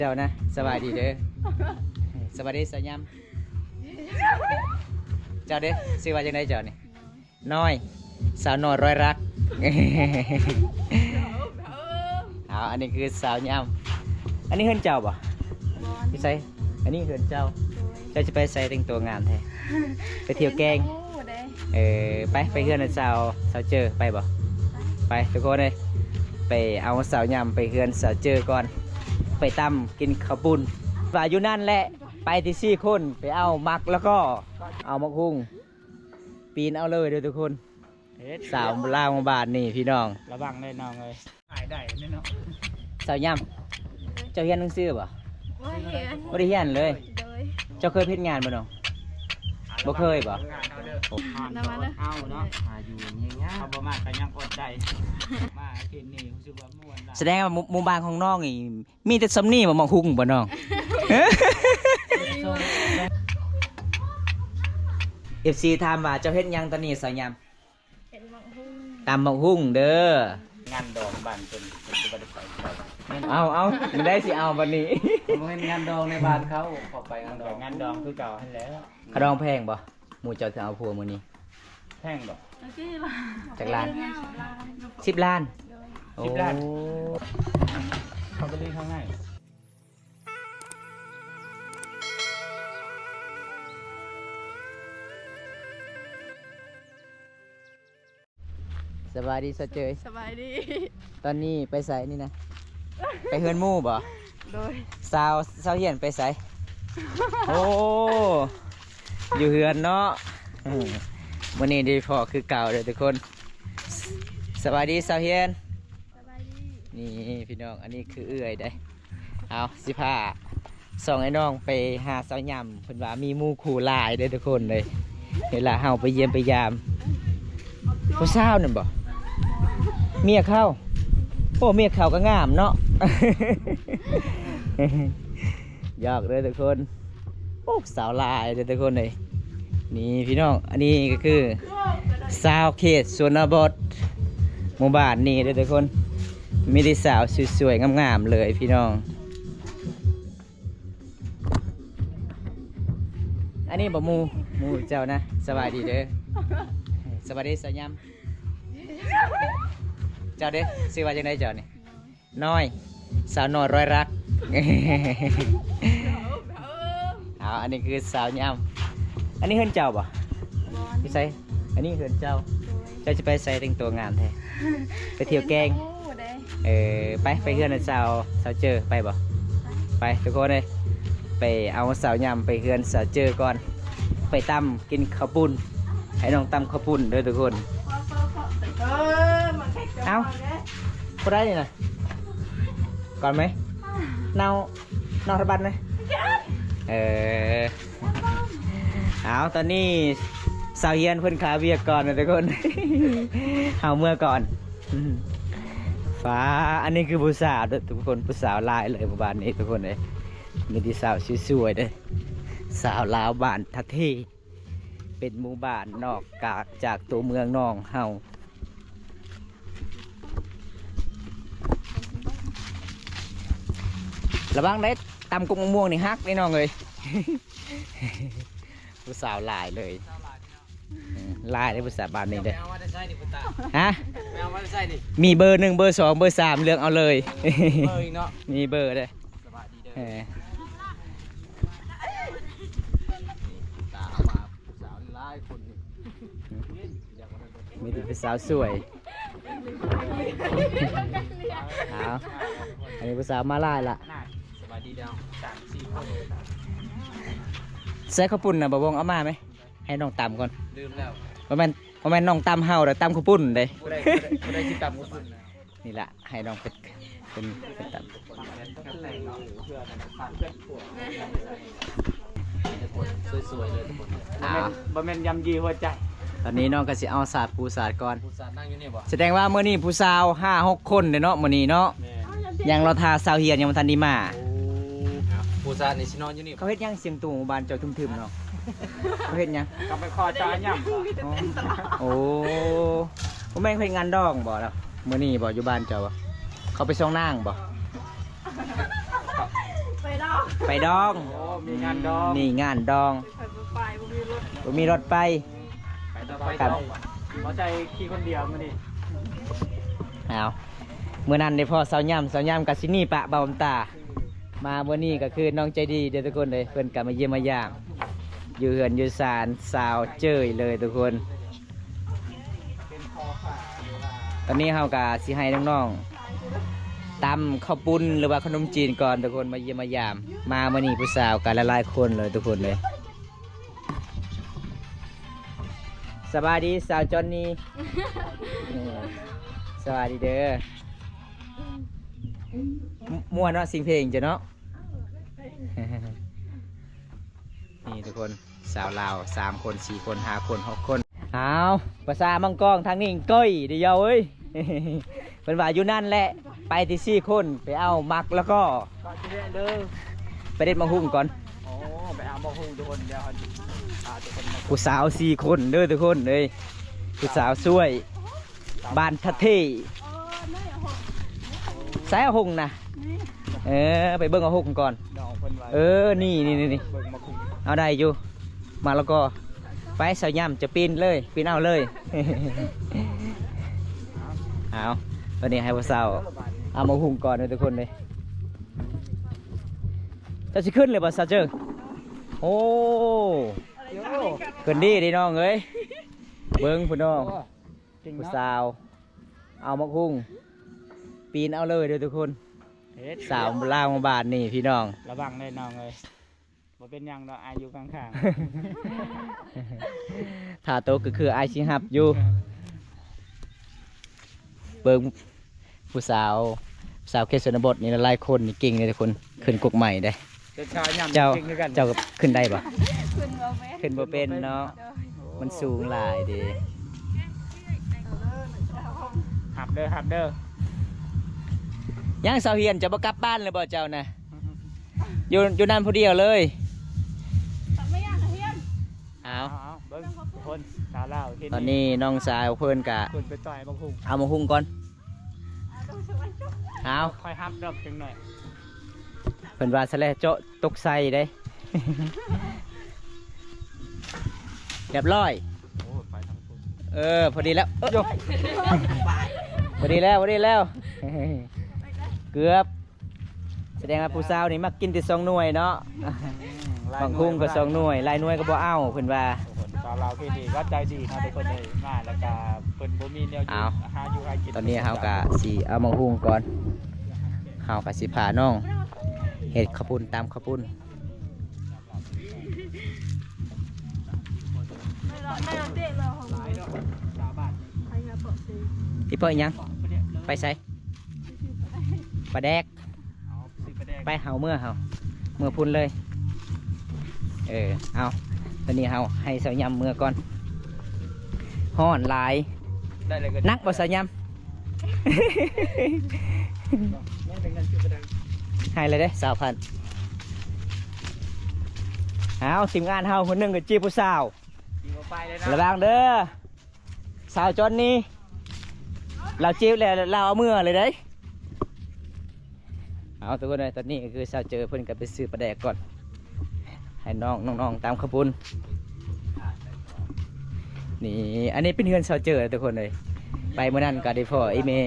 ເຈົ້ານະ ສະບາຍດີເດີ. ສະບາຍດີສາວຍາມ. ເຈົ້າເດ້ ຊື່ວ່າຈັ່ງໃດເຈົ້ານີ້? ນ້ອຍ ສາວນ້ອຍຮ້ອຍລັກ. ເອົາ ອັນນີ້ຄືສາວຍາມ. ອັນນີ້ເຮືອນເຈົ້າບໍ່? ບໍ່. ຢູ່ໃສ? ອັນນີ້ເຮືອນເຈົ້າ. ໂດຍ. ເຈົ້າຈະໄປໃສ ແຕ່ງຕົວງາມແທ້? ໄປທ່ຽວແກ້ງ. ເອີ ໄປ ໄປເຮືອນສາວ ສາວເຈີ ໄປບໍ່? ໄປ. ໄປທຸກຄົນເອີຍ ໄປເອົາສາວຍາມໄປເຮືອນສາວເຈີກ່ອນ ໄປຕຳກິນເຂົ້າປຸ້ນ. ວ່າຢູ່ນັ້ນແຫຼະ ໄປແຕ່ສີ່ຄົນ ໄປເອົາໝາກ ແລ້ວກໍເອົາໝາກຫຸ່ງ ປີນເອົາເລີຍເດີທຸກຄົນ. ເຮັດ ສາວລາວບ້ານນີ້ພີ່ນ້ອງ ລະວັງເດີນ້ອງເອີຍ. ຂາຍໄດ້ແນ່ເນາະ. ສາວຍາມ ເຈົ້າຮຽນໜັງສືບໍ່? ບໍ່ຮຽນ. ບໍ່ໄດ້ຮຽນເລີຍ? ໂດຍ. ເຈົ້າເຄີຍເຮັດງານບໍ່ນ້ອງ? ບໍ່ເຄີຍບໍ່? ນຳມາເດີ ເອົາເນາະ ຫາຢູ່ງາມ ເຮົາບໍ່ມາກະຍັງອົດໃຈ. ມາເຂດນີ້ຮູ້ສຶກວ່າມ່ວນຫຼາຍ. ສະແດງວ່າໝູ່ ໝູ່ບ້ານຂອງນ້ອງນີ້ມີແຕ່ສ່ຳນີ້ບໍ່ ໝາກຫຸ່ງບໍ່ນ້ອງ? ເອັຟຊີຖາມວ່າ ເຈົ້າເຮັດຫຍັງຕອນນີ້ສາວຍາມ? ເຮັດໝາກຫຸ່ງ ຕຳໝາກຫຸ່ງເດີ. ງານດອງບ້ານເພິ່ນ ເພິ່ນຊິບໍ່ໄດ້ໄປ. ເອົາ ເອົາ ມັນໄດ້ຊິເອົາບັດນີ້. ບໍ່ແມ່ນງານດອງໃນບ້ານເຂົາ ເຂົາໄປງານດອງ ງານດອງຄືເກົ່າຫັ້ນແຫຼະ. ຂະດອງແພງບໍ່? ໝູ່ເຈົ້າຊິເອົາຜົວມື້ນີ້ ແພງບໍ່? ຈັກລ້ານ? ສິບລ້ານ. ໂອ້ ສິບລ້ານ ເຂົ້າໄປຫຼິ້ນຂ້າງໃນ. ສະບາຍດີສາວເຈີຍ. ສະບາຍດີ. ຕອນນີ້ໄປໃສນີ້ນະ? ໄປເຮືອນໝູ່ບໍ່? ໂດຍ. ສາວ ສາວຮຽນໄປໃສ? ໂອ້ ຢູ່ເຮືອນເນາະ. ມື້ນີ້ໄດ້ພໍ້ຄືເກົ່າເດີທຸກຄົນ. ສະບາຍດີສາວຮຽນ. ສະບາຍດີ. ນີ້ພີ່ນ້ອງ ອັນນີ້ຄືເອື້ອຍເດ້. ເອົາ ຊິພາສອງໄອ້ນ້ອງໄປຫາສາວຍຳ ເພິ່ນວ່າມີໝູ່ຄູ່ຫຼາຍເດ້ທຸກຄົນເດ້. ເວລາເຮົາໄປຢ້ຽມໄປຢາມ ຜູ້ສາວນັ້ນບໍ່? ເມຍເຂົາ. ໂອ້ ເມຍເຂົາກໍງາມເນາະ. ຢອກເດີທຸກຄົນ. ໂອ້ ສາວຫຼາຍເດີທຸກຄົນເອີຍ. ນີ້ພີ່ນ້ອງ ອັນນີ້ກໍຄືສາວເຂດຊົນນະບົດ ໝູ່ບ້ານນີ້ເດີທຸກຄົນ. ມີແຕ່ສາວສວຍໆງາມໆເລີຍພີ່ນ້ອງ. ອັນນີ້ບໍ່ໝູ່ ໝູ່ເຈົ້ານະ. ສະບາຍດີເດີ. ສະບາຍດີສາວຍຳ. ເຈົ້າເດ້ ຊື່ວ່າຈັ່ງໃດເຈົ້ານີ້? ນ້ອຍ ສາວນ້ອຍຮ້ອຍລັກ. ເອົາ ອັນນີ້ຄືສາວຍຳ. ອັນນີ້ເຮືອນເຈົ້າບໍ່? ບໍ່. ຢູ່ໃສ? ອັນນີ້ເຮືອນເຈົ້າ. ໂດຍ. ເຈົ້າຈະໄປໃສ ແຕ່ງຕົວງາມແທ້? ໄປທ່ຽວແກ້ງ. ເອີ ໄປ ໄປເຮືອນສາວ ສາວເຈີ ໄປບໍ່? ໄປ. ໄປທຸກຄົນເອີຍ ໄປເອົາສາວຍຳໄປເຮືອນສາວເຈີກ່ອນ ໄປຕຳກິນເຂົ້າປຸ້ນ. ໃຫ້ນ້ອງຕຳເຂົ້າປຸ້ນເດີທຸກຄົນ. ເອົ້າ ບໍ່ໄດ້ນີ້ນະ. ກ່ອນໄໝ? ເນົ່າ ເນົ່າທະບັດນະ. ເອີ ເອົາ ຕອນນີ້ສາວຮຽນເພິ່ນຄາວຽກກ່ອນນະທຸກຄົນ. ເຮົາເມືອກ່ອນ. ຟ້າ ອັນນີ້ຄືຜູ້ສາວເດີທຸກຄົນ. ຜູ້ສາວຫຼາຍເລີຍໝູ່ບ້ານນີ້ທຸກຄົນເອີຍ. ມີແຕ່ສາວສວຍໆເດີ. ສາວລາວບ້ານທະເທ ເປັນໝູ່ບ້ານນອກກາກຈາກຕົວເມືອງນ້ອງເຮົາ. ລະວັງໄດ້ ຕຳກົກມະມ່ວງນີ້ຫັກເດ້ນ້ອງເອີຍ. ຜູ້ສາວຫຼາຍເລີຍ. ເອີ ຫຼາຍເດ້ຜູ້ສາວບ້ານນີ້ເດ້. ເອົາມາແຕ່ໃສນີ້ພຸ້ນຕາ? ຮະ? ເອົາມາແຕ່ໃສນີ້? ມີເບີໜຶ່ງ ເບີສອງ ເບີສາມ ເລືອກເອົາເລີຍ. ມີເບີອີກເນາະ? ມີເບີເດ້. ສະບາຍດີເດີ. ເອີ ຕາມາຜູ້ສາວຫຼາຍຄົນນີ້ ມີແຕ່ຜູ້ສາວສວຍ. ເອົາ ອັນນີ້ຜູ້ສາວມາຫຼາຍລະ. ສະບາຍດີເດີ ສາມສີ່ຄົນ. ໃສ່ເຂົ້າປຸ້ນນະ ບໍ່ວອງເອົາມາໄໝ? ໃຫ້ນ້ອງຕຳກ່ອນ. ລືມແລ້ວ. ບໍ່ແມ່ນ ບໍ່ແມ່ນນ້ອງຕຳເຮົາເດີ ຕຳເຂົ້າປຸ້ນເດ້. ຜູ້ໃດ ຜູ້ໃດ ຜູ້ໃດຊິຕຳເຂົ້າປຸ້ນນະ? ນີ້ລະ ໃຫ້ນ້ອງເພິ່ນ ເພິ່ນ ເພິ່ນຕຳ. ສວຍໆເລີຍທຸກຄົນ. ອ່າ ບໍ່ແມ່ນ ບໍ່ແມ່ນຍ່ຳຢີຫົວໃຈ. ຕອນນີ້ນ້ອງກໍຊິເອົາສາດປູສາດກ່ອນ. ສະແດງວ່າມື້ນີ້ຜູ້ສາວຫ້າຫົກຄົນເດ້ເນາະ ມື້ນີ້ເນາະ. ແມ່ນ. ຍັງລໍຖ້າສາວຮຽນຍັງບໍ່ທັນໄດ້ມາ. ໂອ້ ຜູ້ສາວນີ້ຊິນອນຢູ່ນີ້. ເຂົາເຮັດຫຍັງສຽງຕູ້ບ້ານເຈົ້າທຶມໆເນາະ? ເຂົາເຮັດຫຍັງ? ກໍໄປຂໍເຈົ້າຍາມ. ໂອ້ ບໍ່ແມ່ນເຮັດງານດອງບໍ່ລະ? ມື້ນີ້ບໍ່ ຢູ່ບ້ານເຈົ້າບໍ່? ເຂົາໄປຊ່ອງນາງບໍ່? ເຂົາ ໄປດອງ. ໂອ້ ມີງານດອງ ອືມ ມີງານດອງ ຂ້ອຍບໍ່ໄປ ບໍ່ມີລົດ ບໍ່ມີລົດໄປ. ໄປຕໍ່ໄປ ຄັບ ບໍ່ໃຊ່ຂີ່ຄົນດຽວມື້ນີ້. ອ້າວ ມື້ນັ້ນໄດ້ພໍ້ສາວຍຳ ສາວຍຳກໍຊິໜີປະບ່າວບຸນຕາ. ມາມື້ນີ້ກໍຄືນ້ອງໃຈດີເດີທຸກຄົນເດີ ເພິ່ນກໍມາຢ້ຽມມາຢາມຢູ່ເຮືອນຢູ່ຊານສາວເຈີຍເລີຍທຸກຄົນ. ຕອນນີ້ເຮົາກໍຊິໃຫ້ນ້ອງໆຕຳເຂົ້າປຸ້ນ ຫຼືວ່າຂະໜົມຈີນກ່ອນທຸກຄົນ ມາຢ້ຽມມາຢາມ. ມາມື້ນີ້ຜູ້ສາວກໍຫຼາຍໆຄົນເລີຍທຸກຄົນເລີຍ. ສະບາຍດີສາວຈອນນີ. ສະບາຍດີເດີ. ມ່ວນເນາະ ສຽງເພງເຈົ້າເນາະ. ນີ້ທຸກຄົນ ສາວລາວສາມຄົນ ສີ່ຄົນ ຫ້າຄົນ ຫົກຄົນ. ອ້າວ ພາສາມັງກອງທາງນີ້ກ້ອຍເດຍເອີຍ. ເພິ່ນວ່າຢູ່ນັ້ນແຫຼະ ໄປແຕ່ສີ່ຄົນ ໄປເອົາໝາກລະກໍ ກໍຊິແວະເດີ ໄປເດັດໝາກຫຸ່ງກ່ອນ. ໂອ້ ໄປຫາໝາກຫຸ່ງທຸກຄົນ ດຽວເຮົາຊິພາທຸກຄົນມາ. ຜູ້ສາວສີ່ຄົນເດີທຸກຄົນເອີຍ ຜູ້ສາວຊ່ວຍ ບ້ານທະເທ ໃສອາຫົງນະ? ເອີ ໄປເບິ່ງອາຫົງກ່ອນ. ເອີ ນີ້ໆໆ ເບິ່ງໝາກຫຸ່ງ ເອົາໄດ້ຢູ່ ມາແລ້ວກໍໄປ ສາວຍຳຈະປີນເລີຍ ປີນເອົາເລີຍ. ເອົາ ຕອນນີ້ໃຫ້ຜູ້ສາວເອົາໝາກຫຸ່ງກ່ອນເດີທຸກຄົນເດີ. ເຈົ້າຊິຂຶ້ນເລີຍບໍ່ສາວເຈີ? ໂອ້ ຂຶ້ນດີເດ້ນ້ອງເອີຍ. ເບິ່ງພຸ້ນນ້ອງ ເກັ່ງເນາະ ຜູ້ສາວເອົາໝາກຫຸ່ງ ປີນເອົາເລີຍເດີທຸກຄົນ. ເຮັດ ສາວລາວມາບ້ານນີ້ພີ່ນ້ອງ ລະວັງເດີນ້ອງເອີຍ. ບໍ່ເປັນຫຍັງດອກ ອ້າຍຢູ່ຂ້າງໆ. ຖ້າຕົກກໍຄືອ້າຍຊິຮັບຢູ່. ເອີ ເບິ່ງ ຜູ້ສາວ ສາວເຂດຊົນນະບົດນີ້ຫຼາຍໆຄົນນີ້ເກັ່ງເດ້ທຸກຄົນ ຂຶ້ນກົກໄມ້ເດ້. ເຈົ້າ ເຈົ້າ ເຈົ້າຂຶ້ນໄດ້ບໍ່? ຂຶ້ນບໍ່ເປັນ ຂຶ້ນບໍ່ເປັນເນາະ ໂດຍ ມັນສູງຫຼາຍເດ້. ຮັບເດີ ຮັບເດີ. ຍັງສາວຮຽນ ເຈົ້າບໍ່ກັບບ້ານເລີຍບໍ່ເຈົ້ານະ? ຢູ່ ຢູ່ນັ້ນຜູ້ດຽວເລີຍ. ເອົາ ເອົາ ເອົາ ເບິ່ງຄົນສາວລາວທີ່ ຕອນນີ້ນ້ອງສາວເພິ່ນກະ ເພິ່ນໄປຕ່ອຍບັກຫຸ່ງ ເອົາບັກຫຸ່ງກ່ອນ. ເອົາ ຄ່ອຍຮັບດອກຈັກໜ້ອຍ. ເພິ່ນວ່າສະແລະເຈາະຕົກໃສ່ເດ້. ຮຽບຮ້ອຍ. ໂອ້ ໄປທາງພຸ້ນ ເອີ ພໍດີແລ້ວ ເອີ ໂຢ ພໍດີແລ້ວ ພໍດີແລ້ວ ເກືອບ. ສະແດງວ່າຜູ້ສາວນີ້ມັກກິນແຕ່ສອງໜ່ວຍເນາະ. ອືມ ບັກຫຸ່ງກໍສອງໜ່ວຍ ຫຼາຍໜ່ວຍກໍບໍ່ເອົາ ເພິ່ນວ່າ. ສາວລາວທີ່ນີ້ກໍໃຈດີເນາະທຸກຄົນເອີຍ ມາແລ້ວກໍເພິ່ນບໍ່ມີແນວຢູ່ ຫາຢູ່ຫາກິນ. ຕອນນີ້ເຮົາກໍຊິເອົາບັກຫຸ່ງກ່ອນ ເຮົາກໍຊິພານ້ອງເຮັດເຂົ້າປຸ້ນ ຕຳເຂົ້າປຸ້ນ. ອີ່ພໍ່ອີ່ຫຍັງ? ໄປໃສ? ປາແດກ. ເອົາ ຊື້ປາແດກ ໄປ ເຮົາເມືອ ເຮົາເມືອພຸ້ນເລີຍ. ເອີ ເອົາ ຕອນນີ້ເຮົາໃຫ້ສາວຍຳເມືອກ່ອນ ຮ້ອນຫຼາຍ. ໄດ້ເລີຍ ໜັກບໍ່ສາວຍຳ? ໃຫ້ເລີຍເດ້ ຊາວພັນ. ເອົາ ທີມງານເຮົາຄົນໜຶ່ງກໍຈີບຜູ້ສາວ ລະວັງເດີ ສາວຈອນນີ ລາວຈີບແລ້ວ ລາວເອົາເມືອເລີຍເດ້. ເອົາ ທຸກຄົນເອີຍ ຕອນນີ້ກໍຄືສາວເຈີເພິ່ນກໍໄປຊື້ປາແດກກ່ອນ ໃຫ້ນ້ອງ ນ້ອງໆຕຳເຂົ້າປຸ້ນ. ນີ້ ອັນນີ້ເປັນເຮືອນສາວເຈີທຸກຄົນເອີຍ ໄປມື້ນັ້ນກໍໄດ້ພໍ້ອີ່ແມ່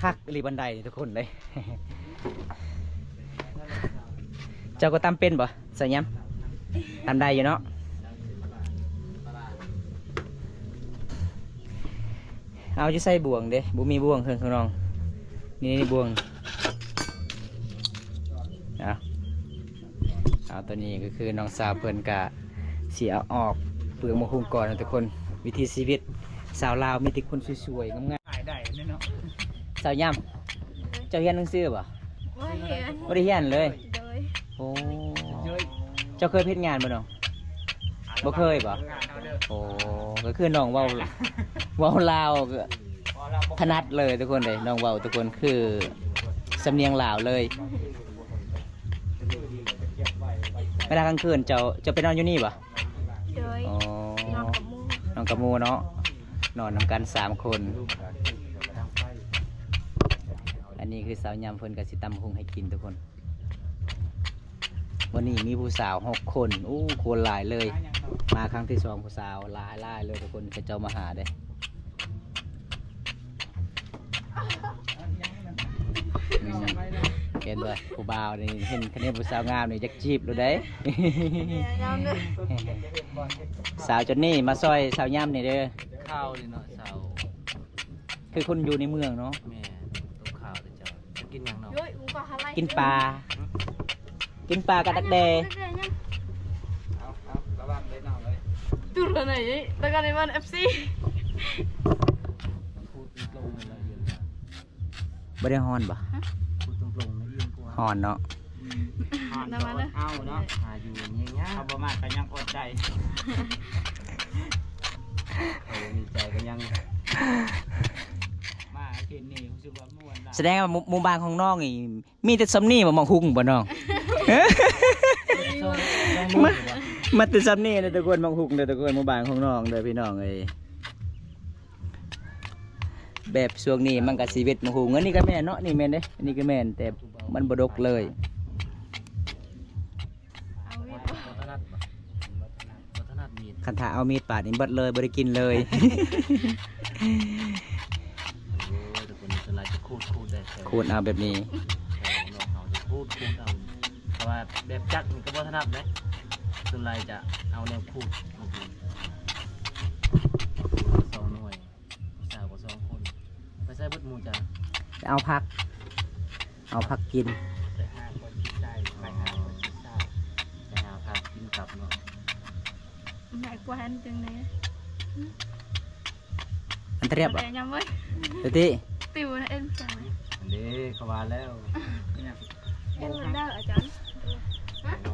ຄັກອີ່ຫຼີບັນໄດນີ້ທຸກຄົນເອີຍ. ເຈົ້າກໍຕຳເປັນບໍ່ ສາວຍຳ? ຕຳໄດ້ຢູ່ເນາະ. ເອົາ ຢູ່ໃສບ່ວງເດ້? ບໍ່ມີບ່ວງເຄື່ອງຂ້າງນອກ. ນີ້ ນີ້ບ່ວງ. ເອົາ ເອົາ ຕອນນີ້ກໍຄືນ້ອງສາວເພິ່ນກະຊິເອົາອອກເປືອກໝາກຫຸ່ງກ່ອນນະທຸກຄົນ. ວິຖີຊີວິດຊາວລາວມີແຕ່ຄົນສວຍໆ ງາມໆ. ຂາຍໄດ້ແນ່ເນາະ. ສາວຍຳ ເຈົ້າຮຽນໜັງສືບໍ່? ບໍ່ຮຽນ ບໍ່ໄດ້ຮຽນເລີຍ. ໂດຍ. ໂອ້ ເຈົ້າເຄີຍເຮັດງານບໍ່ນ້ອງ? ບໍ່ເຄີຍບໍ່? ໂອ້ ກໍຄືນ້ອງເວົ້າ ເວົ້າລາວກໍຖະໜັດເລີຍທຸກຄົນເດ້. ນ້ອງເວົ້າທຸກຄົນຄືສຳນຽງລາວເລີຍ. ເວລາກາງຄືນເຈົ້າ ເຈົ້າໄປນອນຢູ່ນີ້ບໍ່? ໂດຍ. ອໍ ນອນກັບໝູ່ ນອນກັບໝູ່ເນາະ ນອນນຳກັນສາມຄົນ. ນີ້ຄືສາວຍຳເພິ່ນກໍຊິຕຳຫຸ່ງໃຫ້ກິນທຸກຄົນ. ມື້ນີ້ມີຜູ້ສາວຫົກຄົນ. ໂອ້ ຄົນຫຼາຍເລີຍ. ມາຄັ້ງທີສອງ ຜູ້ສາວຫຼາຍໆເລີຍທຸກຄົນ. ເຂົາເຈົ້າມາຫາເດ້. ອືມ ເຫັນບໍ່ ຜູ້ບ່າວນີ້ ເຫັນ ຄັນເຫັນຜູ້ສາວງາມນີ້ ຢາກຈີບໂລດເດ້. ງາມເດີ. ສາວຈົນນີ້ ມາຊ່ອຍສາວຍຳນີ້ເດີ. ຂາວນີ້ເນາະ ສາວ ຄືຄົນຢູ່ໃນເມືອງເນາະ. ແມ່ນ ຕົວຂາວເດ້ເຈົ້າ. ຈະກິນຫຍັງເນາະ? ໂອ້ຍ ອຸປະຫາໄລ ກິນປາ ກິນປາກັບດັກແດ້. ເອົາ ເອົາ ລະວັງເດີນ້ອງເອີຍ. ຕຸລະໄນ ແລ້ວກໍໃນບ້ານ ເອັຟຊີ ບໍ່ໄດ້ຮ້ອນບໍ່? ຫະ? ພູດຕົງໆນະ ອີ່ຫຍັງກວ່າ ຮ້ອນເນາະ. ອືມ ຮ້ອນ ນຳມາເດີ ເອົາເນາະ ຫາຢູ່ແຮງຍາກ ເຮົາບໍ່ມັກກໍຍັງອົດໃຈ ເອີ ມີໃຈກໍຍັງ ມາເຂດນີ້ຮູ້ສຶກວ່າມ່ວນຫຼາຍ. ສະແດງວ່າໝູ່ ໝູ່ບ້ານຂອງນ້ອງນີ້ ມີແຕ່ຊ່ຳນີ້ບໍ່ ໝາກຫຸ່ງບໍ່ນ້ອງ? ມາ ມາແຕ່ຊ່ຳນີ້ເດີທຸກຄົນ ໝາກຫຸ່ງເດີທຸກຄົນ ໝູ່ບ້ານຂອງນ້ອງເດີພີ່ນ້ອງເອີຍ. ແບບຊ່ວງນີ້ມັນກະຊີວິດໝາກຫຸ່ງ ອັນນີ້ກະແມ່ນເນາະ ນີ້ແມ່ນເດ້ ອັນນີ້ກະແມ່ນ ແຕ່ມັນບໍ່ດົກເລີຍ. ບໍ່ຖະໜັດບໍ່? ບໍ່ຖະໜັດມີດ. ຄັນຖ້າເອົາມີດປາດນີ້ເບິດເລີຍ ບໍ່ໄດ້ກິນເລີຍ. ໂອ້ຍ ແຕ່ຄົນສ່ວນຫຼາຍຈະຂູດ ຂູດໄດ້ ຂູດເອົາແບບນີ້ ເຮົາຈະຂູດ ຂູດເອົາ. ເພາະວ່າແບບຈັກນີ້ກໍບໍ່ຖະໜັດເດ້ ສ່ວນຫຼາຍຈະເອົາແນວຂູດ ສອງໜ່ວຍ ສາວກໍສອງຄົນ ໄປໃສເບິດໝູ່ເຈົ້າ? ໄປເອົາຜັກ ເອົາຜັກກິນ ໄປຫາຄົນຈິດໃຈ ໄປຫາຄົນຈິດໃຈ ໄປຫາຜັກກິນກັບເນາະ. ນາຍກວານຈັ່ງໃດ? ອັນຕະແລບບໍ່? ຍາມເວີຍ ຕະຕິ ຕິວນະເອັນຈັງ ອັນເດ້ ເຂົາວ່າແລ້ວ ເອັນເດີ ອາຈານ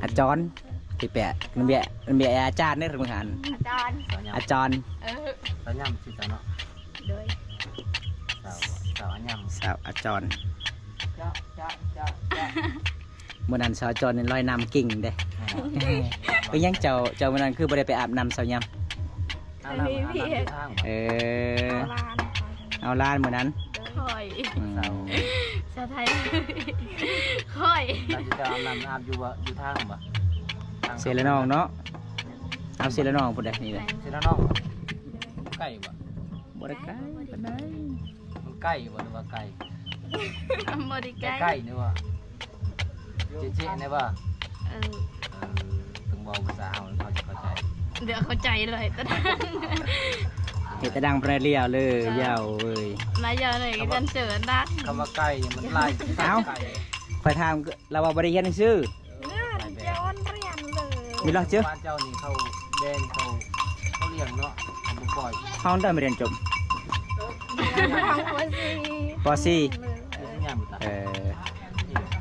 ອາຈອນ ທີ່ແປະ ມັນເບຍ ມັນເບຍອາຈານເດ້ ເບິ່ງຫັ້ນ ອາຈອນ ອາຈອນ ເອີ ສາວຍຳຊື່ເຈົ້າເນາະ ໂດຍ ສາວ ສາວອາຍຳ ສາວອາຈອນ ເຈາະ ເຈາະ ເຈາະ ເຈາະ. ມື້ນັ້ນສາວຈອນນີ້ລອຍນ້ຳເກັ່ງເດ້ ເອີ ເປັນຫຍັງເຈົ້າ ເຈົ້າມື້ນັ້ນຄືບໍ່ໄດ້ໄປອາບນ້ຳສາວຍຳ? ອາບນ້ຳ ອາບນ້ຳຢູ່ທາງບໍ່? ເອີ ເອົາຫຼານ ເອົາຫຼານມື້ນັ້ນ ຂ້ອຍ ອືມ ສາວ ສາວໄທ ຂ້ອຍ ແລ້ວເຈົ້າອາບນ້ຳ ອາບຢູ່ບໍ່ ຢູ່ທາງບໍ່? ເຊລະນອງເນາະ ອາບເຊລະນອງພຸ້ນເດ້ ນີ້ແຫຼະ ເຊລະນອງ ໄກບໍ່? ບໍ່ໄດ້ໄກປານໃດ ມັນໃກ້ບໍ່ ຫຼືວ່າໄກ? ບໍ່ໄດ້ໃກ້ ໃກ້ນີ້ວ່າ ເຈະໆ ນີ້ວ່າ ເອີ ເອີ ຕ້ອງເວົ້າພາສາເຮົາ ເຂົາຈະເຂົ້າໃຈ ດຽວເຂົ້າໃຈເລີຍ ເຮັດຕາດັງປະເດລຽວເລີຍ ເຈົ້າ ຢາວເອີຍ ນາຍຢາວເລີຍ ກັນເສີນດັງ ຄຳວ່າໄກ່ນີ້ມັນຫຼາຍ ເອົ້າ ໄກ່ ຂ້ອຍຖາມລາວວ່າບໍ່ໄດ້ຮຽນໜັງສື ເອີ ເລື່ອນຈອນຮຽນເລີຍ ມີລອດເຈີ ບ້ານເຈົ້ານີ້ເຂົາແບນ ເຂົາ ເຂົາລ້ຽງເນາະ ເຂົາບໍ່ປ່ອຍ ເຮົາໄດ້ມາຮຽນຈົບ ຮຽນຫ້ອງ ປໍສີ່ ປໍສີ່ ເອີ ເອີ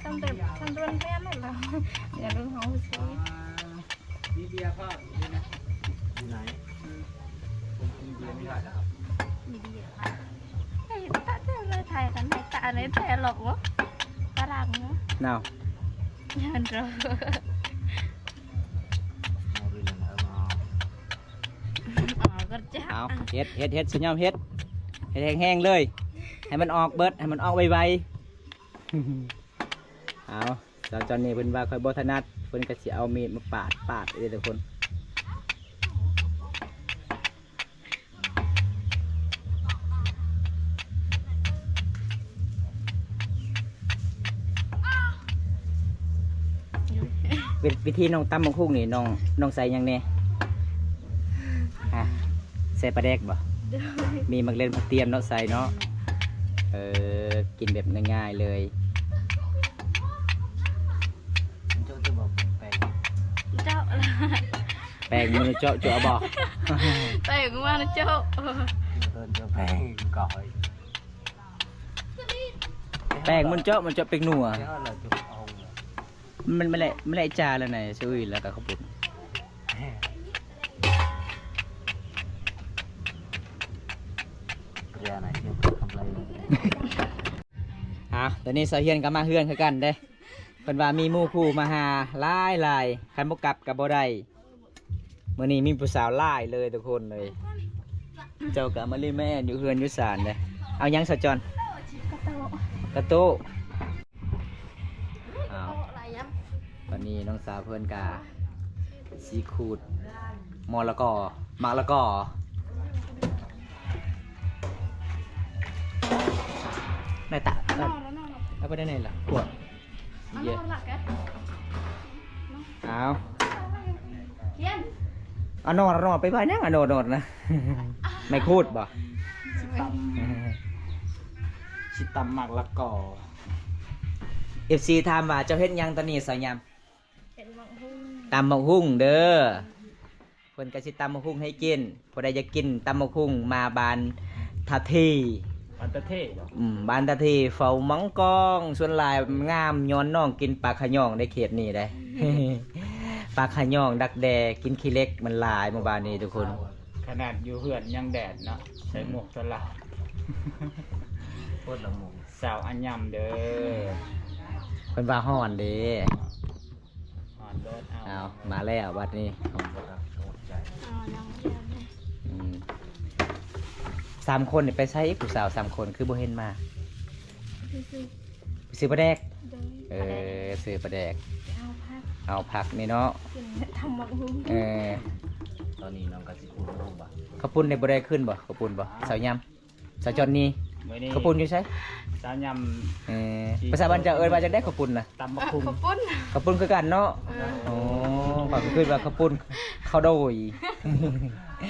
ຕັ້ງແຕ່ ຕັ້ງແຕ່ຮຽນນັ້ນແລ້ວ ຮຽນຫ້ອງ ປໍສີ່ ມີເບຍພ້ອມຢູ່ນະ ຢູ່ໃນ ອືມ ມີເບຍມີຫຼາຍແລ້ວ ມີເບຍ ເຮີ້ຍ ຕາເຈົ້າເລີຍ ຖ່າຍກັນ ຖ່າຍຕາໃນແທ້ຫຼອກບໍ່ ຝຣັ່ງເນາະ ນາວ ເອີ ເອົາ ເອົາ ກໍຈະ ເອົາ ເຮັດ ເຮັດ ເຮັດ ສະຍອມເຮັດ ເຮັດແຮງໆເລີຍ ໃຫ້ມັນອອກເບິດ ໃຫ້ມັນອອກໄວໆ ເອົາ ສາວຈອນນີ້ເພິ່ນວ່າຂ້ອຍບໍ່ຖະໜັດ ເພິ່ນກໍຊິເອົາມີດມາປາດ ປາດເດ້ທຸກຄົນ ວິ ວິທີນ້ອງຕຳບັກຫຸ່ງນີ້ ນ້ອງ ນ້ອງໃສ່ຫຍັງແດ່? ຮະ ໃສ່ປາແດກບໍ່? ໂດຍ ມີໝາກເລັ່ນ ຜັກຕຽມເນາະ ໃສ່ເນາະ ເອີ ກິນແບບງ່າຍໆເລີຍ ມັນເຈາະ ເຈາະບໍ່ແປງ? ເຈາະ ແປງມັນເຈາະ ເຈາະບໍ່? ແປງມັນເຈາະ ເອີ້ນເຈົ້າແປງກ່ອຍ ແປງມັນເຈາະ ມັນເຈາະແປງນົວ ມັນ ມັນແຫຼະ ມັນແຫຼະຈາແລ້ວນະ ຊຸຍ ແລ້ວກໍເຂົ້າປຸ້ນ ເອີ ຕອນນີ້ສາວຮຽນກໍມາເຮືອນຄືກັນເດ້ ເພິ່ນວ່າມີໝູ່ຄູ່ມາຫາຫຼາຍໆ ຄັນບໍ່ກັບກໍບໍ່ໄດ້ ມື້ນີ້ມີຜູ້ສາວຫຼາຍເລີຍທຸກຄົນເລີຍ ເຈົ້າກໍມາຫຼິ້ນມາແອນຢູ່ເຮືອນຢູ່ຊານເດ້ ເອົາຫຍັງສາວຈອນ? ກະໂຕະ ກະຕູ້. ອ້າວ ຕອນນີ້ນ້ອງສາວເພິ່ນກະຊິຂູດມໍລະກໍ ໝາກລະກໍ ໄດ້ຕະ ເອົາໄປໄດ້ໄຫນລະ ຂວດ ອ້າວ ອານອນ ອານອນ ໄປວ່າຫຍັງ ອານອນ ນອນນະ ໄມ້ຂູດບໍ່? ຊິຕຳ ຊິຕຳໝາກລະກໍ. ເອັຟຊີຖາມວ່າ ເຈົ້າເຮັດຫຍັງຕອນນີ້ສາວຍາມ? ເຮັດໝາກຫຸ່ງ ຕຳໝາກຫຸ່ງເດີ. ເພິ່ນກໍຊິຕຳໝາກຫຸ່ງໃຫ້ກິນ. ຜູ້ໃດຢາກກິນຕຳໝາກຫຸ່ງ ມາບ້ານທ່າເທ ບ້ານທ່າເທບໍ່? ອືມ ບ້ານທ່າເທ ເຝົ້າມັງກອງ ສ່ວນຫຼາຍງາມຍ້ອນນ້ອງກິນປາຂະຫຍອງໃນເຂດນີ້ເດ້. ປາຂະຫຍອງ ດັກແດ້ ກິນຂີ້ເຫຼັກມັນຫຼາຍໝູ່ບ້ານນີ້ທຸກຄົນ. ຂະໜາດຢູ່ເຮືອນຍັງແດດເນາະ ໃສ່ໝວກສະຫຼາວ ໂຄດລະໝວກ ສາວອາຍຳເດີ. ເພິ່ນວ່າຮ້ອນເດ້. ຮອດໂລດ ເອົາ ເອົາ ມາແລ້ວບັດນີ້. ເອົາ ຍັງບໍ່ທັນ ອືມ ສາມຄົນນີ້ໄປໃສອີກ? ຜູ້ສາວສາມຄົນຄືບໍ່ເຫັນມາ? ໄປຊື້ ໄປຊື້ປາແດກ. ໂດຍ ເອີ ປາແດກ ຊື້ປາແດກ ເອົາຜັກ ເອົາຜັກນີ້ເນາະ ກິນຕຳບັກຫຸ່ງ. ເອີ ຕອນນີ້ນ້ອງກໍຊິປຸ້ນເຂົ້າປຸ້ນບໍ່? ເຂົ້າປຸ້ນນີ້ບໍ່ໄດ້ຂຶ້ນບໍ່? ເຂົ້າປຸ້ນບໍ່? ສາວຍຳ ສາວຈອນນີ້ ມື້ນີ້ເຂົ້າປຸ້ນຢູ່ໃສ? ສາວຍຳ ເອີ ພາສາບ້ານເຈົ້າເອີ້ນວ່າຈັ່ງໃດ ເຂົ້າປຸ້ນນະ? ຕຳບັກຫຸ່ງ ເຂົ້າປຸ້ນ ເຂົ້າປຸ້ນຄືກັນເນາະ. ເອີ ໂອ້ ຂ້ອຍກໍຄິດວ່າເຂົ້າປຸ້ນ ເຂົ້າໂດຍ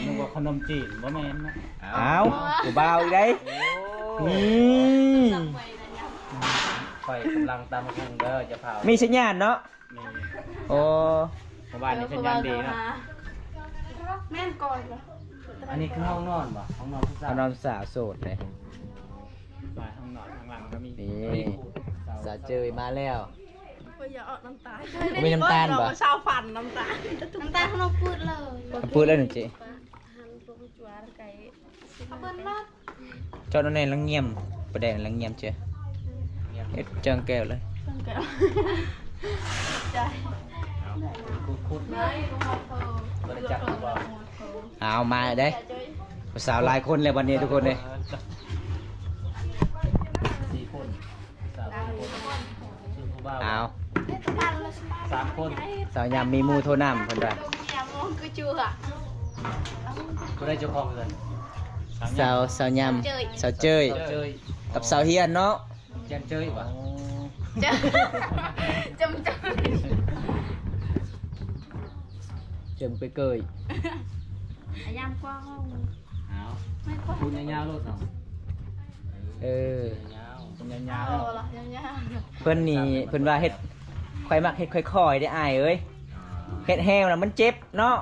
ນຶກວ່າຂະໜົມຈີນ ບໍ່ແມ່ນເນາະ. ອ້າວ ຜູ້ບ່າວອີກໃດ໋. ໂອ້ ນີ້ ຂ້ອຍກຳລັງຕຳບັກຫຸ່ງເດີ ຢ່າພາວ ມີສັນຍານເນາະ. ນີ້ ໂອ້ ເມື່ອວານນີ້ສັນຍານດີເນາະ. ແມ່ນກ່ອນ ອັນນີ້ຄືຫ້ອງນອນບໍ່? ຫ້ອງນອນຜູ້ສາວ ຫ້ອງນອນສາວໂສດເດ້. ມາຫ້ອງນອນຂ້າງຫຼັງກໍມີ. ນີ້ ສາວເຈີຍມາແລ້ວ. ໂອ້ຍ ຢ່າອອກນ້ຳຕາ. ບໍ່ມີນ້ຳຕານບໍ່? ສາວຝັນນ້ຳຕາ ນ້ຳຕາຂະໜົມປືດເລີຍ ປືດແລ້ວນີ້ເຈ. ເອົາເບິ່ງລະ ເຈົ້ານັ້ນແຫຼະລັງງຽມ ປາແດກລັງງຽມເຈ້ ເຮັດເຈີງແກ້ວເລີຍ ເຈີງແກ້ວ. ເອົາ ມາເດ້ ຜູ້ສາວຫຼາຍຄົນແລ້ວບັດນີ້ທຸກຄົນເດ້. ສີ່ຄົນ ເອົາ ສາມຄົນ ສາວຍາມມີໝູ່ໂທນຳເພິ່ນວ່າ. ຜູ້ໃດເຈົ້າຂອງເຮືອນ? ສາວ ສາວຍາມ ສາວເຈີຍ ສາວເຈີຍ ກັບສາວຮຽນເນາະ. ແຈມເຈີຍບໍ່? ໂອ້ ຈຳເຈີຍ ເຈີຍໄປເກີຍ ອາຍາມກວ້າງ. ເອົາ ພຸດຍາວໆໂລດເນາະ. ເອີ ຍາວໆ ຍາວໆ ເພິ່ນນີ້ເພິ່ນວ່າເຮັດ ຂ້ອຍມັກເຮັດຄ່ອຍໆເດ້ອ້າຍເອີຍ. ເຮັດແຮງແລ້ວມັນເຈັບເນາະ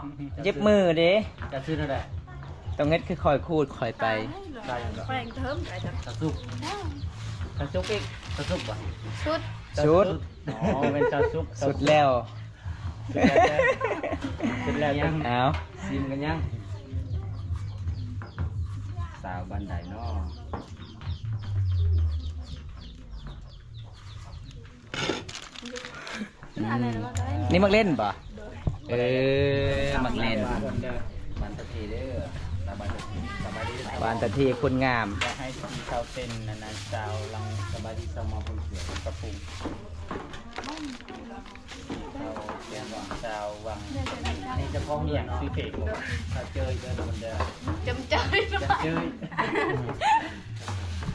ເຈັບມືເດ້. ຈະຊື້ແນວໃດ? ຕ້ອງເຮັດຄ່ອຍໆ ຂູດຄ່ອຍໄປ. ແປງເທີມ ຊາວສຸກ ຊາວສຸກອີກ ຊາວສຸກບໍ່? ສຸດ ສຸດ ອໍ ແມ່ນຊາວສຸກ ສຸດແລ້ວ ສຸດແລ້ວ ສຸດແລ້ວ. ເອົາ ຊີມກັນຍັງ? ສາວບ້ານໃດເນາະ? ອືມ ນີ້ມັກຫຼິ້ນບໍ່? ເອີ ມັກຫຼິ້ນ ບ້ານຕາເທເດີ ບ້ານຕາເທ ຄົນງາມ. ຢາກໃຫ້ທີ່ເຂົາເຕັ້ນນັ້ນນະ ສາວລັງ ສະບາຍດີ ສາວມາຄົນສວຍ ກະປຸງ ສາວວັງ ນີ້ເຈົ້າຂອງເຮືອນເນາະ ຊື່ເພງ ສາວເຈີຍເດີ ຄົນເດີ ຈຳເຈີຍ ຈຳເຈີຍ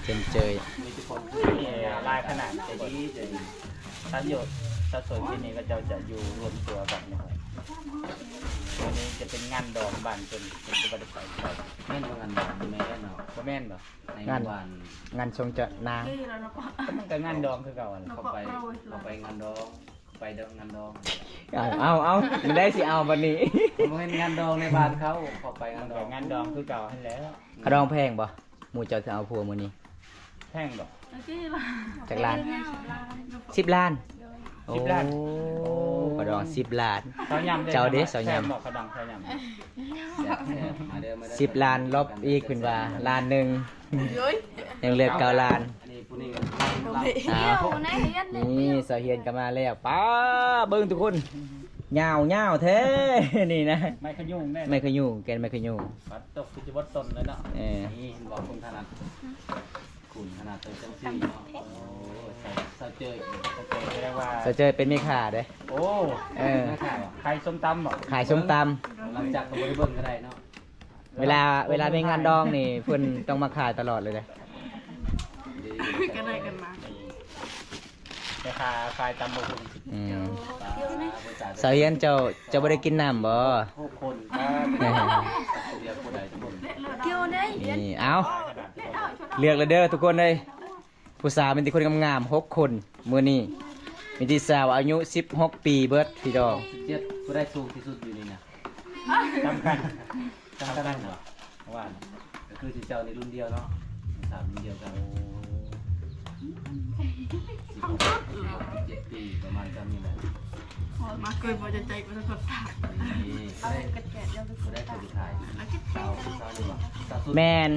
ຈຳເຈີຍ. ມີແຕ່ຄົນຫຼາຍຂະໜາດ ໃຈດີ ໃຈດີ. ສາວໂຍດ ສາວໂສດປີນີ້ເຂົາເຈົ້າຈະຢູ່ລວມຕົວກັນເນາະ. ມື້ນີ້ຈະເປັນງານດອງບ້ານເພິ່ນ ເພິ່ນຈະບໍ່ໄດ້ໄປ. ແມ່ນບໍ່ງານດອງ? ແມ່ນເນາະ. ບໍ່ແມ່ນບໍ່? ໃນງານ ງານຊົງຈະນາງ ມັນກໍງານດອງຄືເກົ່າຫັ້ນແຫຼະ. ເຂົາໄປ ເຂົາໄປງານດອງ ໄປເດີງານດອງ. ເອົາ ເອົາ ເອົາ ມັນໄດ້ຊິເອົາບັດນີ້. ບໍ່ແມ່ນງານດອງໃນບ້ານເຂົາ ເຂົາໄປງານດອງ ງານດອງຄືເກົ່າຫັ້ນແຫຼະ. ຂະດອງແພງບໍ່? ໝູ່ເຈົ້າຊິເອົາຜົວມື້ນີ້ ແພງບໍ່? ຈັກລ້ານ? ສິບລ້ານ. ໂອ້ ສິບລ້ານ ໂອ້ ຂະດອງສິບລ້ານ. ສາວຍຳເດ້ ເຈົ້າເດ້ ສາວຍຳ ແພງບໍ່ຂະດອງສາວຍຳ? ສິບລ້ານ ລົບອີກເພິ່ນວ່າລ້ານໜຶ່ງ ຍັງເຫຼືອເກົ້າລ້ານ. ນີ້ສາວຮຽນກໍມາແລ້ວ. ປ້າ ເບິ່ງທຸກຄົນ ຍາວໆແທ້ ນີ້ນະ ໄມ້ຂະຍຸງແດ່ ໄມ້ຂະຍຸງ ແກ່ນໄມ້ຂະຍຸງ. ບັດຕົກຄືຈະບໍ່ຕົນເລີຍເນາະ. ເອີ ນີ້ເຫັນບໍ່ ຄົນຖະໜັດ. ขนาดเป็นจังซี่เนาะ โอ้ สาว สาวเจย สาวเจยแสดงว่า สาวเจยเป็นแม่ค้าเด้ โอ้ เออ แม่ค้าขายส้มตำบ่ ขายส้มตำ หลังจากก็บ่ได้เบิ่งก็ได้เนาะ เวลา เวลามีงานดองนี่เพิ่นต้องมาขายตลอดเลยเด้ ก็ได้กันมา แม่ค้าขายตำบักหุ่ง อืม สาวเฮียนเจ้า เจ้าบ่ได้กินน้ำบ่ หกคน เดียวผู้ใดทุกคน นี่ เอา เลือกแล้วเด้อทุกคนเอ้ย ผู้สาวมีแต่คนงามๆ หกคนมื้อนี้ มีแต่สาวอายุสิบหกปีเบิดพี่น้อง สิบเจ็ด ผู้ใดสูงที่สุดอยู่นี่นะ จำกัน จำกันได้บ่ ว่านะ ก็คือสิเจ้าในรุ่นเดียวเนาะ สาวรุ่นเดียวกัน สิบหก สิบเจ็ดปี ประมาณจำนี้แหละ มาเกินบ่จะใจบ่จะกดตา นี่ ผู้ใด ผู้ใดคนสุดท้าย สาว สาวนี่บ่ สาวสุด แม่น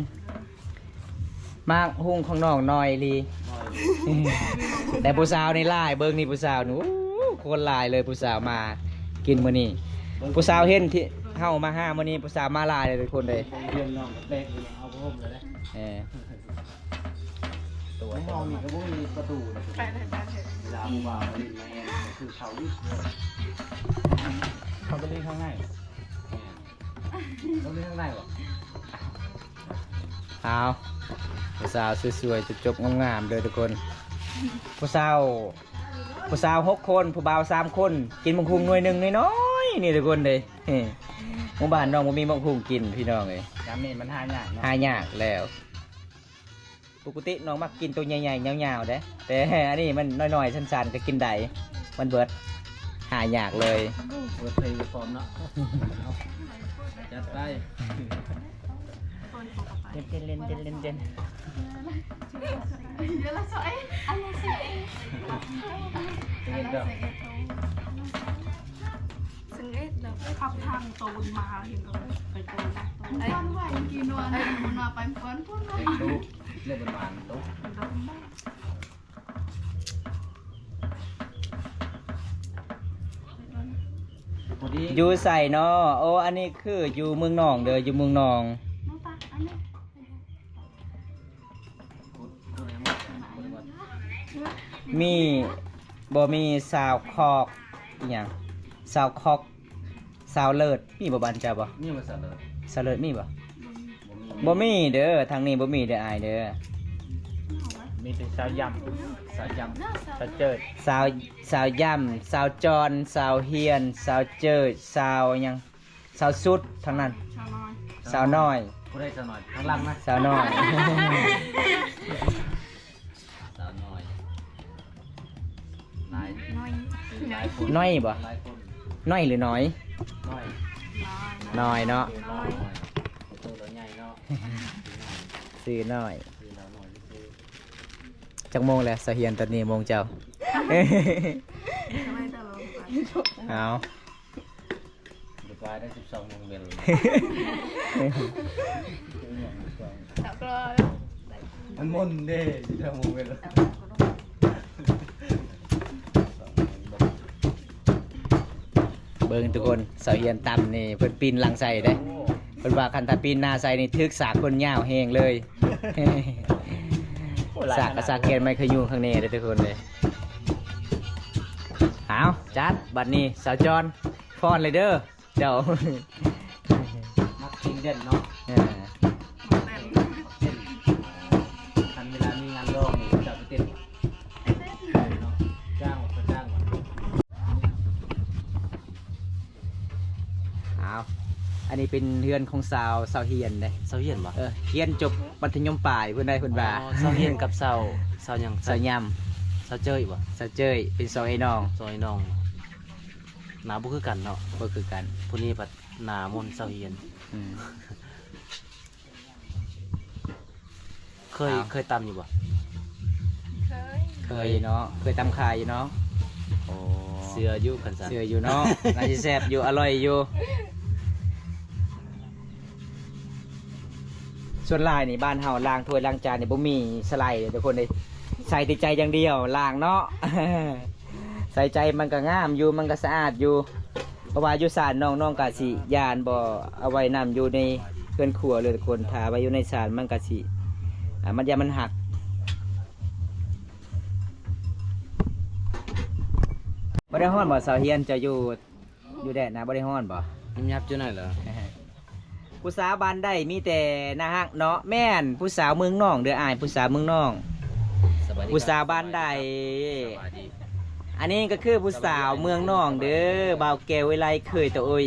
หมากหุ่งของน้องน้อยอีหลี แต่ผู้สาวนี่หลาย เบิ่งนี่ผู้สาวนี่ โอ้ คนหลายเลยผู้สาวมากินมื้อนี้ ผู้สาวเห็นที่เฮามาหามื้อนี้ ผู้สาวมาหลายเลยทุกคนเลย เรียนน้องก็แปลกอยู่เนาะ เอาผ้าห่มเลยนะ เออ ตัว ห้องนี้ก็บ่มีประตูนะ ไปเลย ไปเลย เวลาผู้บ่าวมาเล่นมาแฮงก็คือเข้าอีก เข้าไปเล่นข้างใน แม่น ต้องเล่นข้างในบ่ เอา ผู้สาวสวยๆ จบๆ งามๆ เด้อทุกคน ผู้สาว ผู้สาวหกคน ผู้บ่าวสามคน กินบักหุ่งหน่วยหนึ่งน้อยๆ นี่ทุกคนเด้ หมู่บ้านน้องบ่มีบักหุ่งกินพี่น้องเอ้ย ยามนี้มันหายากเนาะ หายากแล้ว ปกติน้องมักกินตัวใหญ่ๆ ยาวๆ เด้ แต่อันนี้มันน้อยๆ สั้นๆ ก็กินได้ มันเบิด หายากเลย เปิดเพลงพร้อมเนาะ จัดไป เล่นๆ เล่นๆ เล่นๆ เล่นๆ เล่นๆ เด้อ สิบเอ็ด แล้ว ขับทางโตนมา เห็นก็ไปโตน ไอ้ บ้านไหวกินวัน ไอ้ มันมาไปก่อน พูดมา เล่นลูก เล่นบนบานลูก อยู่ไสน้อ โอ้ อันนี้คืออยู่เมืองนองเด้อ อยู่เมืองนอง มี บ่มีสาวคอก อีหยัง สาวคอก สาวเลิศ มีบ่บ้านเจ้าบ่ มีบ่สาวเลิศ สาวเลิศมีบ่ บ่มี บ่มีเด้อ ทางนี้บ่มีเด้ออ้ายเด้อ มีแต่สาวยำ สาวยำ สาวเจิด สาว สาวยำ สาวจอน สาวเฮียน สาวเจิด สาวหยัง สาวสุด ทางนั้น สาวน้อย สาวน้อย ผู้ใดสาวน้อย ข้างหลังนะ สาวน้อย สาวน้อย หลาย น้อย หลายคน น้อยบ่ หลายคน น้อยหรือน้อย น้อย น้อยเนาะ น้อย ตัวเราใหญ่เนาะ ชื่อน้อย ชื่อเราน้อย จักโมงแล้ว สาวเฮียน ตอนนี้โมงเจ้า เอา เดี๋ยวกลายได้สิบสองโมงเบล แล้วก็ มันม่วนเด้ สิบสองโมงเบล เบิ่งทุกคน สาวเฮียนตำนี่ เพิ่นปีนหลังใส่เด้ เพิ่นว่าคันถ้าปีนหน้าใส่นี่ ถืกสากคนยาวแฮงเลย สากกะสากแกนไม้ขยู้ข้างแน่เด้อทุกคนเด้อ เอา จัด บัดนี้ สาวจอน ฟ้อนเลยเด้อ เจ้า มักเพลงเด่นเนาะ เออ เต้น คันเวลามีงานร้องนี่เจ้าไปเต้นบ่ เนาะ จ้างบ่ จ้างบ่ เอา อันนี้เป็นเฮือนของสาว สาวเฮียนเด้ สาวเฮียนบ่ เออ เฮียนจบมัธยมปลายเพิ่นได้ เพิ่นว่า อ๋อ สาวเฮียนกับสาว สาวหยัง สาวยำ สาวเจ้ยบ่ สาวเจ้ย เป็นสองไอ้น้อง สองไอ้น้อง หน้าบ่คือกันเนาะ บ่คือกัน ผู้นี้บัดหน้ามนต์เซาเฮียน อืม เคย อ้าว เคยตำอยู่บ่ เคย เคยเนาะ เคยตำขายอยู่เนาะ โอ้ เชื่ออยู่คันซั่น เชื่ออยู่เนาะ น่าสิแซ่บอยู่ อร่อยอยู่ ส่วนหลายนี่บ้านเฮาล้างถ้วยล้างจานนี่บ่มีสไลด์เด้อทุกคนเด้ ใส่แต่ใจอย่างเดียว ล้างเนาะ ใส่ใจมันก็งามอยู่ มันก็สะอาดอยู่ เพราะว่าอยู่ศาลน้อง น้องก็สิย่านบ่เอาไว้นำอยู่ในเฮือนครัวเลยทุกคน ถ้าไว้อยู่ในศาลมันก็สิ อ่า มันย่านมันหัก ບໍ່ໄດ້ຮ້ອນບໍ່ ສາວຮຽນ? ເຈົ້າຢູ່ ຢູ່ແດດນະ ບໍ່ໄດ້ຮ້ອນບໍ່? ຍັບໆຢູ່ນັ້ນເລີຍ. ຜູ້ສາວບ້ານໃດມີແຕ່ໜ້າຮັກເນາະ. ແມ່ນ ຜູ້ສາວເມືອງນອງເດີອ້າຍ ຜູ້ສາວເມືອງນອງ. ສະບາຍດີ ຜູ້ສາວບ້ານໃດ? ສະບາຍດີ. ອັນນີ້ກໍຄືຜູ້ສາວເມືອງນອງເດີ ບ່າວແກ້ວວິໄລ ເຄີຍໂຕໂອ້ຍ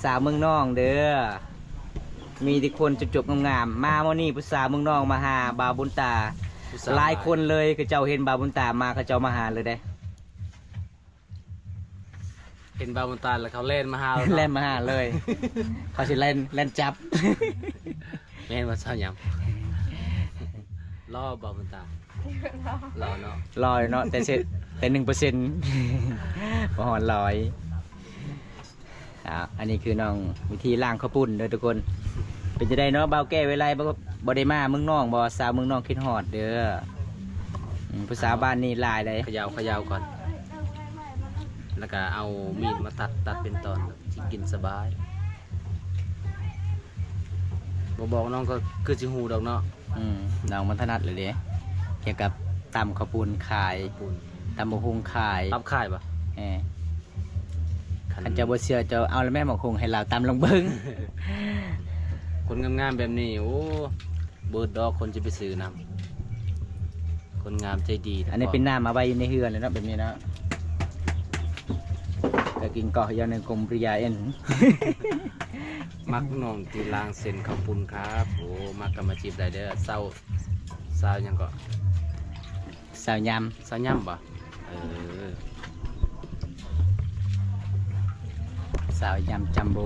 ສາວເມືອງນອງເດີ ມີແຕ່ຄົນຈົບໆງາມໆ. ມາມື້ນີ້ຜູ້ສາວເມືອງນອງມາຫາບ່າວບຸນຕາ ຜູ້ສາວຫຼາຍຄົນເລີຍ. ເຂົາເຈົ້າເຫັນບ່າວບຸນຕາມາ ເຂົາເຈົ້າມາຫາເລີຍເດ້. ເຫັນບ່າວບຸນຕາແລ້ວເຂົາແລ່ນມາຫາເລີຍເນາະ. ແລ່ນມາຫາເລີຍ ເຂົາຊິແລ່ນ ແລ່ນຈັບ. ແມ່ນບໍ່ສາວຍຳ? ຫຼໍ່ບໍ່ບຸນຕາ? ຫຼໍ່ເນາະ ຫຼໍ່ເນາະ ແຕ່ເຊັດ ແຕ່ໜຶ່ງເປີເຊັນ ບໍ່ຮອດຮ້ອຍ. ອ່າ ອັນນີ້ຄືນ້ອງວິທີລ້າງເຂົ້າປຸ້ນເດີທຸກຄົນ. ເປັນຈັ່ງໃດເນາະ ບ່າວແກ້ວວິໄລ ບໍ່ ບໍ່ໄດ້ມາເມືອງນອງບໍ່? ສາວເມືອງນອງຄິດຮອດເດີ. ອືມ ຜູ້ສາວບ້ານນີ້ຫຼາຍໃດ. ຂະເຍົາ ຂະເຍົາກ່ອນ ແລ້ວກະເອົາມີດມາຕັດ ຕັດເປັນຕອນ ຊິກິນສະບາຍ. ບໍ່ບອກນ້ອງກໍຄືຊິຮູ້ດອກເນາະ. ອືມ ນ້ອງມັນຖະໜັດເລີຍເດ້ ກ່ຽວກັບຕຳເຂົ້າປຸ້ນຂາຍ ເຂົ້າປຸ້ນ ຕຳບັກຫຸ່ງຂາຍ. ຕຳຂາຍບໍ່? ເອີ ຄັນ ຄັນເຈົ້າບໍ່ເຊື່ອ ເຈົ້າເອົາລະແມ່ ບັກຫຸ່ງໃຫ້ລາວຕຳລອງເບິ່ງ. ຄົນງາມໆແບບນີ້ ໂອ້ ເບີດດອກຄົນຈະໄປຊື້ນຳ. ຄົນງາມໃຈດີ. ອັນນີ້ເປັນນ້ຳມາໄວ້ຢູ່ໃນເຮືອນເລີຍເນາະ ແບບນີ້ເນາະ. ກະກິນກໍຢ່າງໜຶ່ງກົມປະຍາເອັນ. ມັກນ້ອງທີ່ລ້າງເສັ້ນເຂົ້າປຸ້ນຄັບ. ໂອ້ ມັກກໍມາຈີບໄດ້ເດີ. ສາວ ສາວຫຍັງເກາະ? ສາວຍຳ. ສາວຍຳບໍ່? ເອີ ສາວຍຳຈຳໂບ.